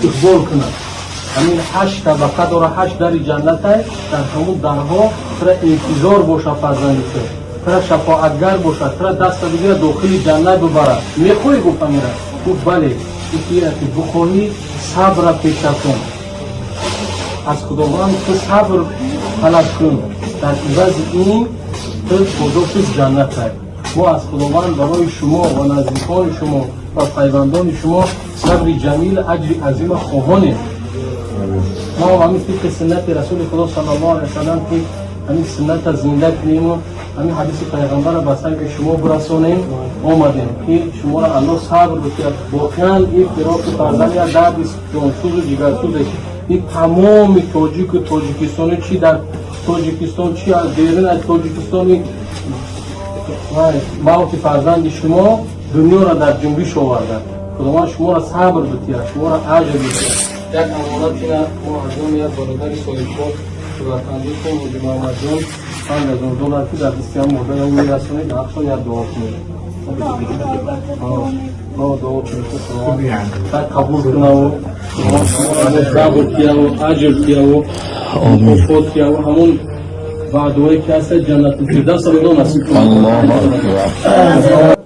Истиқбол кунад. Ҳамин ҳашт табақа дора, ҳашт дари ҷаннатай, дар ҳамун дарҳо тура интизор боша, фарзанди ту тура шафоатгар бошад, тура даста бигира, дохили ҷаннат бибарад. Мехоҳӣ? Гуфт амира. Гуфт: «Бале». Гуфт: «Ира ки бихоҳӣ, сабра пеша кун, аз Худованд ту сабр талаб кун, дар ивази ин ту подоши ҷаннатай». Мо аз Худованд барои шумо ва наздикони шумо ва пайвандони шумо сабри ҷамил, аҷри азима хоҳонем. Мо ҳамин тибқи суннати Расули Худо саллаллоҳу алайҳи васаллам, ки ҳамин сунната зинда кунему ҳамин ҳадиси пайғамбарро ба самти шумо бирасонем, омадем, ки шуморо Аллоҳ сабр бикунад. Воқеан, ин фироқи фарзанд як дарди ҷонсӯзу ҷигарсӯзе. Ин тамоми тоҷику тоҷикистони, чи дар Тоҷикистон, чи аз берун аз Тоҷикистони, мавти фарзанди шумо дунёро дар ҷунбиш овардад. Худованд шуморо сабр битиҳад, шуморо аҷр битиҳад. Як амонатина мо аз он як бародари соҳибкор, суратандисон Ҳоҷи Муҳаммадҷон, 5000 доллар, ки дар дасти ҳам модарам мерасонед, ҳақшон як дуо кунед. Дуо кунед, Худованд қабул кунаву сабр кияву аҷр кияву мукофот кияву ҳамун ваъдое ки ҳаста, Ҷаннатул Фирдавс Аллоҳ насиб кунад. Аллоҳу акбар.